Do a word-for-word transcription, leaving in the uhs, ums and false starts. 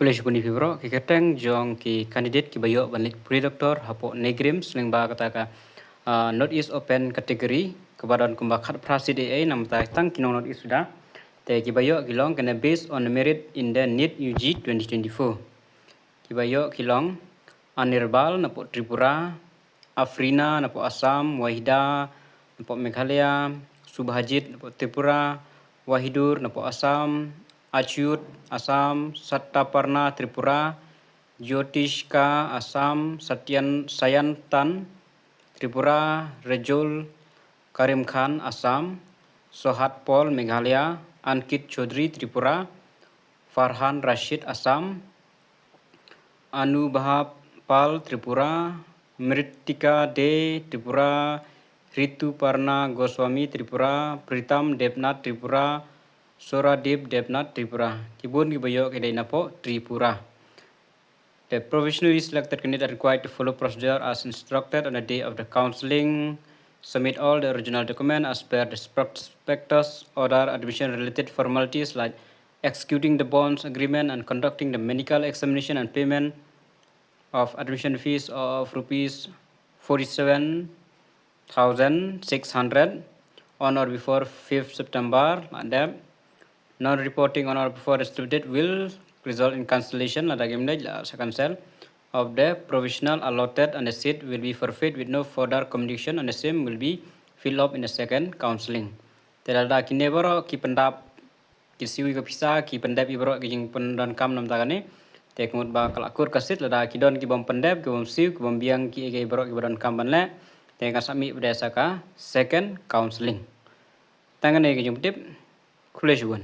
Khublei shibun ïa phi baroh. Ki kyrteng jong ki candidate kiba ïoh ban leit pule doctor hapoh NEIGRIHMS lyngba kata ka, ah, North East Open Category kaba don kumba khatphra seat ei ei, namar ba tang ki nong North East suda. Te kiba ïoh ki long kane based on the merit in the NEET U G twenty twenty-four. Kiba ïoh ki long Anirban napoh Tripura, Afrina napoh Assam, Wahida napoh Meghalaya, Subhajit napoh Tripura, Wahidur napoh Assam, Achyut Assam, Satyaparna Tripura, Jyotishka Assam, Satyan Sayantan Tripura, Rejul Karim Khan Assam, Sohad Paul Meghalaya, Ankit Chaudhary Tripura, Farhan Rashid Assam, Anubha Pal Tripura, Mritika De Tripura, Rituparna Goswami Tripura, Pritam Debnath Tripura, Soradip Debnath Tripura. Ki bun kiba ïoh ki dei napoh Tripura. The provisionally selected candidate are required to follow procedure as instructed on the day of the counselling. Submit all the original document as per the prospectus, order, admission related formalities like executing the bonds agreement and conducting the medical examination and payment of admission fees of rupees forty-seven thousand six hundred on or before fifth September, like that. Non-reporting on or before the stipulated will result in cancellation, lada kim dei la sa cancel, of the provisional allotted and the seat will be forfeit with no further communication and the same will be filled up in the second counselling. Te lada kine baroh ki pyndap, ki siew ïa ka pisa, ki pyndep ïa baroh ki jingpyndonkam namar kane. Te ka mut ba ka la kut ka seat, lada ki don ki bym pyndep, ki bym siew, ki bym biang kiei kiei baroh kiba donkam ban leh. Te kan sa mih pat sa ka second counselling. Tang kane ka jingpyntip. Khublei shibun.